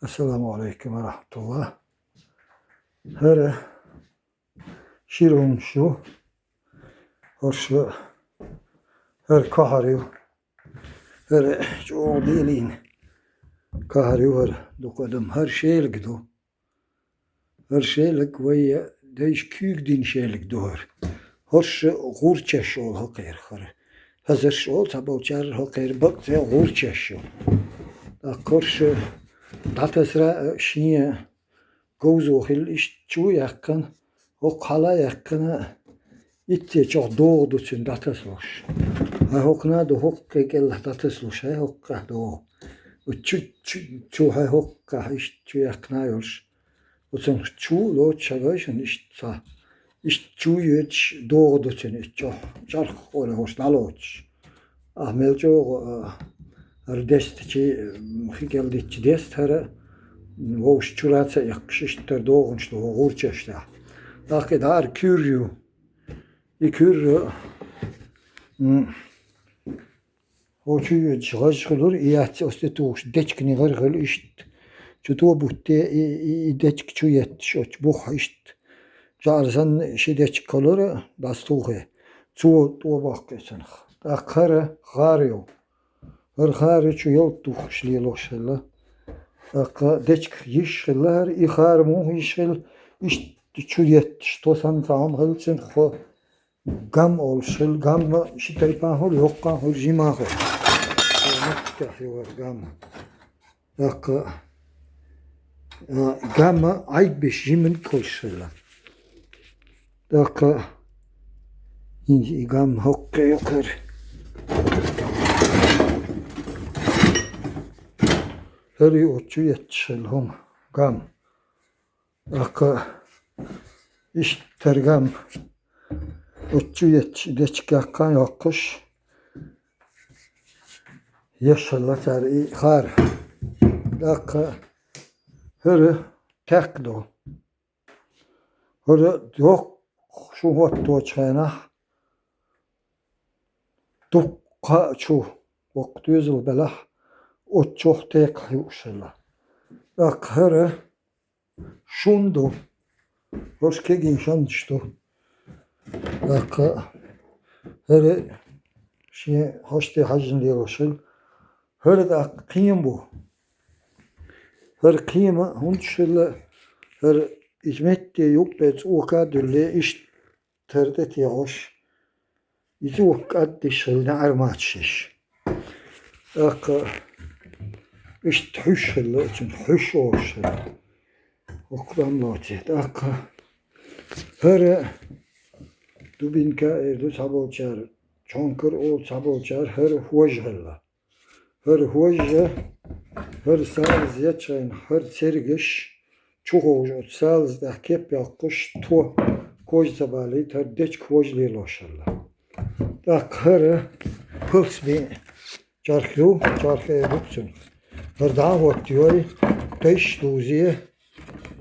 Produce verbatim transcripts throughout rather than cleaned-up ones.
Ассаламу Ӏалайкум ва рахьматуллахӀ. ХӀара ширун шу, хӀорш хӀара кохьар ю, хӀара чӀогӀа белийна кохьар ю хӀара дукха адам, хӀара шелаг ду. ХӀара шелаг вай дайша куьйга дина шелаг ду хӀара. ХӀорш гӀурчаш олу хӀокхерах хӀара. Хазарш олу цхьаболчара, хӀокхеран бакъ цӀе гӀурчаш ю. ТӀаккха хӀорш дӀатасара а шен говзо хилла иштта чу а яьккхина, хӀокху хьала а яьккхина, итт цӀе чохь догӀа ду цуьнан дӀатасалуш. Хьайн хӀокхунах а ду хӀокху кӀелахь дӀатасалуш, хьайн хӀокхунах а догӀа. Оцу чу, чу, чу хьайн хӀокхунах иштта чу яьккхина а йолуш. Оцунах чу а лоцуш хьан гайшина иштта цхьа, иштта чу а йоьдуш догӀа ду цуьнан, иштта чохь чарх къоле хӀорш дӀалоцуш. Ахь мел чӀогӀа, а, хӀара дестачий, м, хи кӀел дитча деста хӀара, м, вовшашка чура ца эккхаш, иштта хӀара догӀанаш ду хӀокху гӀурчаш тӀехь. ТӀаккха и дӀа хӀара куьр ю. И куьр, м, хӀо чу йоьдуш гӀаж хилира, и яц оцу тӀе тухуш дечкан гӀар хилла иштта. Чу то бутте и, и, и дечка чу етташ оцу бух иштта. ЖӀар санна ши дечка хилира дӀасатухе. Цо тӀо боккху и цунах. ТӀаккха хӀара гӀар ю. ХӀара гӀар ю чу ялта тухуш лелош хилла. ТӀаккха дечка йиш хилла хӀара, и гӀар муха йиш хилла, иштта чу етташ, то санна цхьа хӀума хилла цуьнан хӀо. Гам олуш хилла, гамма ши тайпана хуьлу, йоккха хуьлу, жима хуьлу. Муьттахь ю хӀара гамма. ТӀаккха, а, гамма Ӏайгбиш жиманиг хуьлуш хилла. ТӀаккха хӀинца и гамма хӀокху кхе ю хӀара. ХӀара ю оцу чу етташ хилла хӀума, гамма. ТӀаккха иштта хӀара гамма оцу чу етташ, дечка яккха а йоккхуш, еш хилла цара и гӀар. ТӀаккха хӀара текх ду. ХӀара йоккха шу хӀотточу хенахь, дуккха а чу, воккха доьзал белахь, оцу чохь текхахь юуш хилла. ТӀаккха хӀара шун ду. ХӀорш кегийна шанаш ду. ТӀаккха хӀара шен хьоште хьаьжжина лелош хилла. ХӀара тӀаккха кхиам бу. ХӀара кхиам хӀунда хилла, хӀара иза метте юккъе цӀока а дуьллий, иштта хӀара тӀе тӀехьош. Иза воккха кӀаддиш хилла, неӀар мачаш йиш. ТӀаккха иштта хьуьш хилла, цуьнан хьуьш олуш хилла. Воккха дам лоций. ТӀаккха хӀара дубинка эр ду цхьаболчара, чонкар олу цхьаболчара, хӀара хӀожа хилла. ХӀара хӀожа, хӀара салаз ечхьайна, хӀара цергаш, чуховжа оцу салаза тӀехь кеп йоккхуш, тхо кожа ца балийта, хӀара дечка хӀожа лелош хилла. ТӀаккха хӀара палс бен чарх ю, чарх эр бу цунах. ХӀара дӀа а хӀоттайой, тайш а дузе,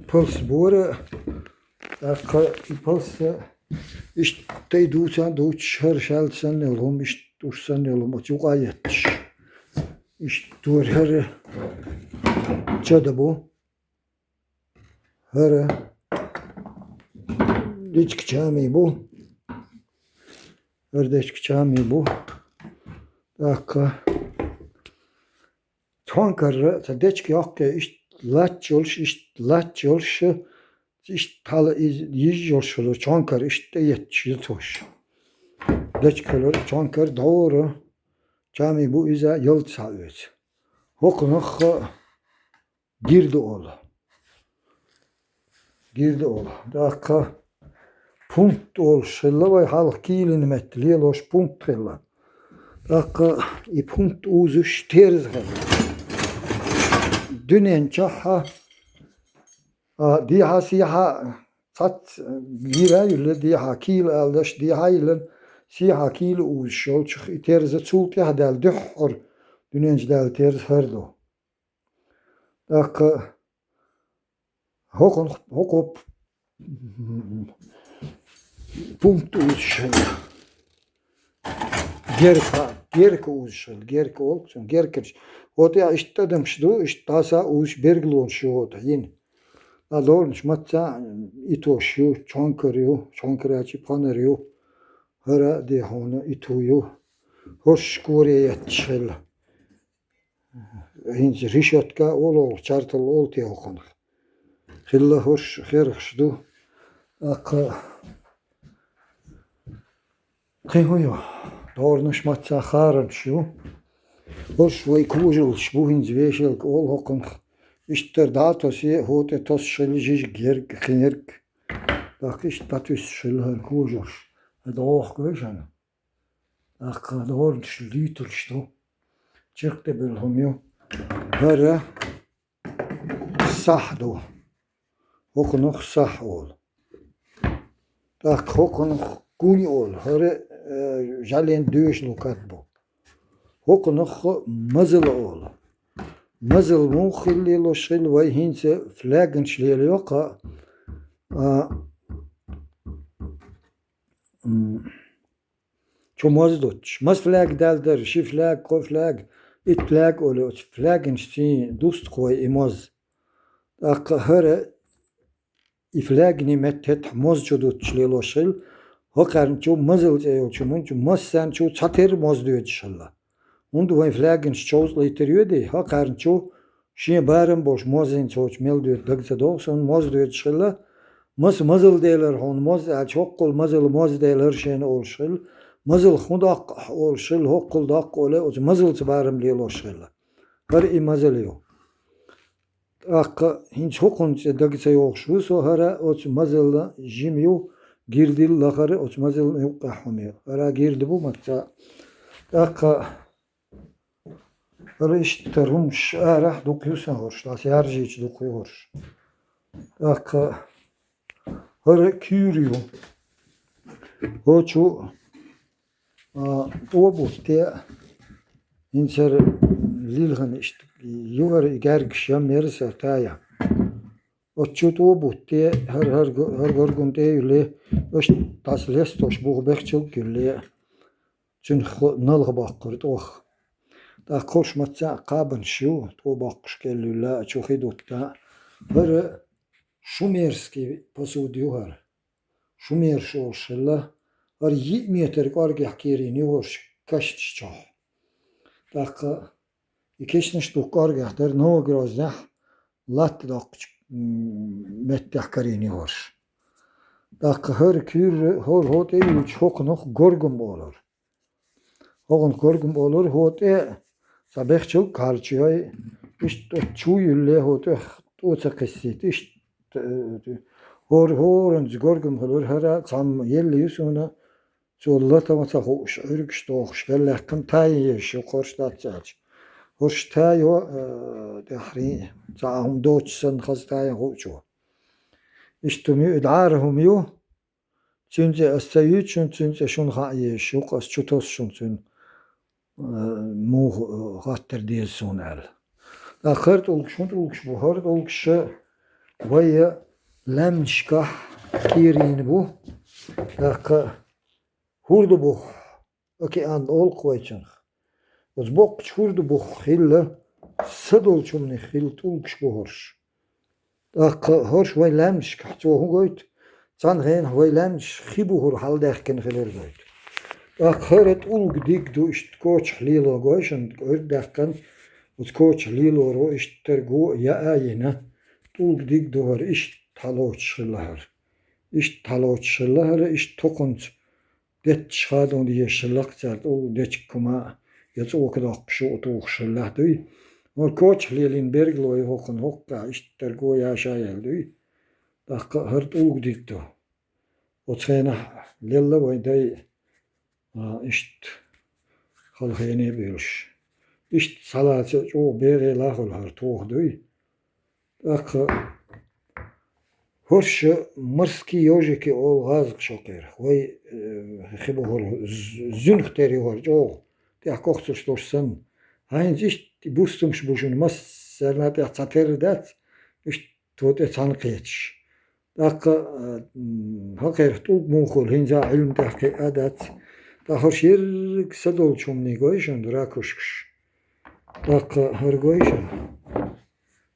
палс бора, тӀаккха и палс иштта тӀе дуьйцан дуьйцуш, хӀара шаьлта санна йолу хӀума, иштта уьш санна йолу хӀума оцу юкъа етташ. Иштта тора хӀара чада бу. ХӀара дечка чами бу. ХӀара дечка чами бу. ТӀаккха чонкар, цхьа дечка йоккхий, иштта лач йолуш, иштта лач йолуш, иштта хьала иза йижа йолуш хилла, чонкар иштта тӀе етташ йитош. Дечка хилла чонкар дӀора, чами бу иза ялта схьаоьцу. ХӀокхунах гирда олу. Гирда олу. ТӀаккха пункт олуш хилла, вай хьалха кийлина метта лелош пункт хилла. ТӀаккха и пункт узуш терза хилла. Дуьнен чохь а, дехьа-сехьа цхьацца гира а йилла, дехьа кийла ала даш, дехьа а йиллина, сехьа кийла узуш йолчух и терза цул тӀаьхьа даьлла дуьххьара дуьнен чу даьлла терза хӀара ду. ТӀаккха хӀокхунах, хӀокхо пункт узуш хилла. Герка, герка узуш хилла, герка олу цунах, геркаш, ХӀотӀа иштта адамаш ду, иштта дӀаса а увсаш бергалонаш ю хӀотӀа йина. А дорнаш мацца а итош ю, чонкар ю, чонкарачи пханар ю. ХӀара а дехьона иту ю. ХӀорш коре етташ хилла. ХӀинца решетка а олу, чартал олу те хӀокхунах. Хилла хӀорш херхаш ду. ТӀаккха кхин хӀун ю? ДогӀурнаш мацца харанаш ю. ХӀорш вай кожалш бу, хӀинца вешалка олу хӀокхунах. Иштта дӀа а тосе, хӀотӀе тосуш хилла жижиг ерг, кхин ерг. ТӀаккха иштта дӀатуьссуш хилла хӀара кожалш. ХӀара догӀух гой шуна. ТӀаккха догӀурнаш луьйталш ду. Чиркх тӀе буьллу хӀума ю. ХӀара сахь ду. ХӀокхунах сахь олу. ТӀаккха хӀокхунах гуй олу. ХӀара, э, жӀаьлен доьшалла кад бу. ХӀокхунах мазала олу. Мазала муха хила лелош хилла вай хӀинца фляганаш лелайо кхаъ, а, м, чу моз дуттуш. Маса фляг даьлла дара, ши фляг, кхо фляг, итт фляг олий, оцу фляганашций дусту-кх вай и моз. ТӀаккха хӀара и флягний метта хӀетахь моз чу дуттуш лелош хилла, хӀокхарна чу мазал цӀе йолчу мун чу массарна чу цхьатерра моз доьдуш хилла. ХӀунда вайн фляганаш човзалуьйтур ю дий, хӀокхарна чу шен барам болуш моз хӀинца хӀокху мел доьду дага ца догӀу, суна моз доьдуш хилла. Маса мазал делара хьуна моз аьлча, хӀоккхул мазал моз делара шена олуш хилла. Мазалх хӀун доккху ахь олуш хилла, хӀоккхул доккху олий, оцу мазалца барам лелош хилла. ХӀара и мазал ю. ТӀаккха хӀинца хӀокхунна цӀе дага ца йогӀуш ву со, хӀара оцу мазалла жима ю, гирдил лахара оцу мазалла юккъехь хӀума ю. ХӀара гирда бу мацца. ТӀаккха хӀара иштта хӀумаш арахь дукха ю сан хӀорш, дӀасаяржийча дукха ю хӀорш. ТӀаккха хӀара куьйра ю. ХӀочу А, тӀо бутте, хӀинцара лилхана иштта юхара и гергаш ям мера сар тая. Оцу чу тӀо бутте, хӀар-, хӀар-, хӀар горгун тӀе а юьлле, аша дӀаса лестош буха бехчалг а юьлле, цуьнах налха боккхура тӀох. ТӀаккха хӀорш мацца а кхабанаш ю, тӀо боккхуш кӀел юьлла а, чу хи дутта а. ХӀара шумерский посуда ю хӀара. Шумераш олуш хилла, хӀара йиъ метр кӀоргехь кийрина ю хӀорш кешнаш чохь. ТӀаккха и кешнаш дукха кӀоргехь дара, Новогрознехь латта доккхучу, м, меттехь карийна ю хӀорш. ТӀаккха хӀара куьйра, хӀора хӀо тӀе а юьллучу хӀокхунах горгум олура. ХӀокхунах горгум олура, хӀо тӀе а цхьа бехчалг кхарчийой, иштта оцу чу юьлле хӀо тӀех тӀо ца кхиссийта, иштта, э, хӀора, хӀоранца горгум хилура, хӀара цхьамма елла ю суна, цо лата ма ца хууш, Ӏуьргаш дохуш, хӀеллаьккхина тайна езаш ю, хӀорш дац аьлча. ХӀорш тайо, э, тӀаьхьарий, цхьа а хӀума доцуш санна, хаза тайна хуучо. Иштта хӀума ю, и дӀара хӀума ю, цуьнан цӀе ас ца юьйцу шуна, цуьнан цӀе шуна хаа езаш ю-кх, ас чу тосу шуна цуьнан, э, муха, э, хаттар деза суна аьлла. ТӀаккха хӀара тӀулгаш, хӀун тӀулгаш бу? ХӀара тӀулгаш вай лаьмнашкахь кийрийна бу. ТӀаккха хӀурда бух, океан олу-кх вай цунах. Оцу боккхачу хӀурда бух хилла, са долчу хӀуманах хилла тӀулгаш бу хӀорш. ТӀаккха хӀорш вайн лаьмнашкахь цо хӀун гойту? Цхьана хенахь вайн лаьмнаш хи бухура хьаладаьхкина хилар гойту. ТӀаккха хӀара тӀулга диг ду, иштта кочахь лело гой шуна, Ӏуьрг даьккхина, оцу кочахь лелоро иштта тера го а яа а йина, тӀулга диг ду хӀара, иштта хьалоцуш хилла хӀара. Иштта хьалоцуш хилла хӀара, иштта токхунца детташ хадон дезаш хилла-кх цара, тӀулга дечиг хӀума а, я цӀока доккхуш юкъа тухуш хиллехь дуй. ХӀара кочахь лелийна бергалой хӀокхунна хӀоккхехь иштта тера го яша яьлла дуй. ТӀаккха хӀара тӀулга диг ду. Оцу хенахь лелла вайн дай, а, иштта халахене а буьйлуш. Иштта схьалаца чӀогӀа бегӀе лахула хӀара тоха дуй. ТӀаккха хӀорш морские ёжики олу гӀазкхаша хӀокхерах. Вай, э, хи бухура з-, зуьнах тера ю хӀара чӀогӀа, тӀехь кохцарш долуш санна. ХӀинца иштта бустамаш бу шуна, массарна тӀехь цхьатерра дац, иштта тӀо тӀе цхьаьна кхеташ. ТӀаккха, э, м, хӀокхерах тӀулг муха хуьлу, хӀинца Ӏилма тӀехь кхиа а дац. ТӀаккха хӀорш ерриг са долчу хӀуманийн гой шуна ракушкаш. ТӀаккха хӀара гойшан,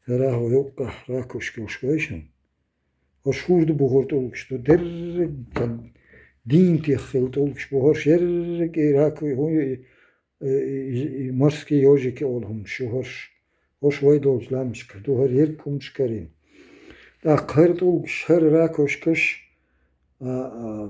хӀара хьо юккъа ракушка йолуш гойшан. Ош хӀур ду бухура тӀулгаш ду, дерриг цхьа дийна тех хила тӀулгаш бу хӀорш, ерриг и раку-, хӀун ю и, э, и, и, и морские ёжики олу хӀуманаш ю хӀорш. Ош вай долчу лаьмнашкара ду хӀара ерриг хӀуманаш карийна. ТӀаккха хӀара тӀулгаш, хӀара ракушкаш, а, а,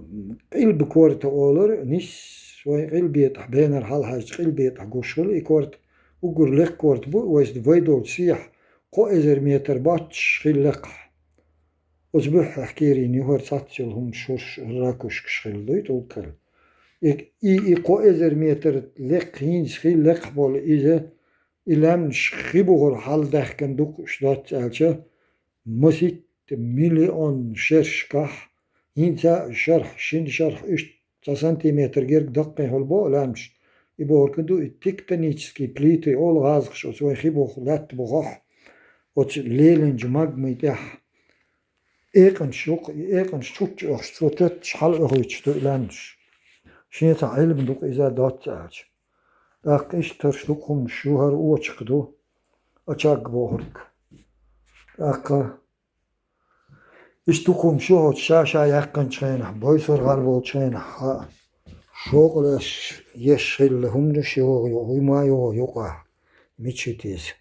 къилба корта олура, нисса вайн къилбетӀахь, бенара хьалахьаьжча къилбетӀахь гуш хуьлу и корта, уггар лекха корта бу, вайша вай долчу сехьа кхо эзар метр боццуш хилла лекхахь. Оцу буьххьехь кийрина ю хӀара цхьацца йолу хӀуманаш, хӀорш ракушкаш хилла дуй, тӀулг хилла. И, и, и кхо эзар метр лекха хӀинца хилла лекхахь болу иза, и лаьмнаш хи бухура хьалдаьхкина дукха уьш доцца аьлча, маситта миллион шершкахь, хӀинца а шархь, шина шархь, иштта цхьа сантиметр герга даккхий хьула бо лаьмнаш. И бохург ду, и тектонические плиты олу гӀазакхаш оцу вайн хи буху, лаьтта бухахь, оцу лелинчу магмин тӀехь. Экъанаш юкъа, и экъанаш чучча оьхуш, цо тоьттуш хьала оьхуьйтуш ду и лаьмнаш. Шен цхьа Ӏилма ду-кх иза доцца аьлча. ТӀаккха иштта хӀорш дукха хӀуманаш ю, хӀара очакх ду, очаг бохург. ТӀаккха иштта дукха хӀуманаш ю хӀокху ша-ша яьккхинчу хенахь, бойсур гӀар болчу хенахь, хьа, шокъалеш еш хилла хӀуманаш ю, хӀума ю юкъахь, мича ю иза.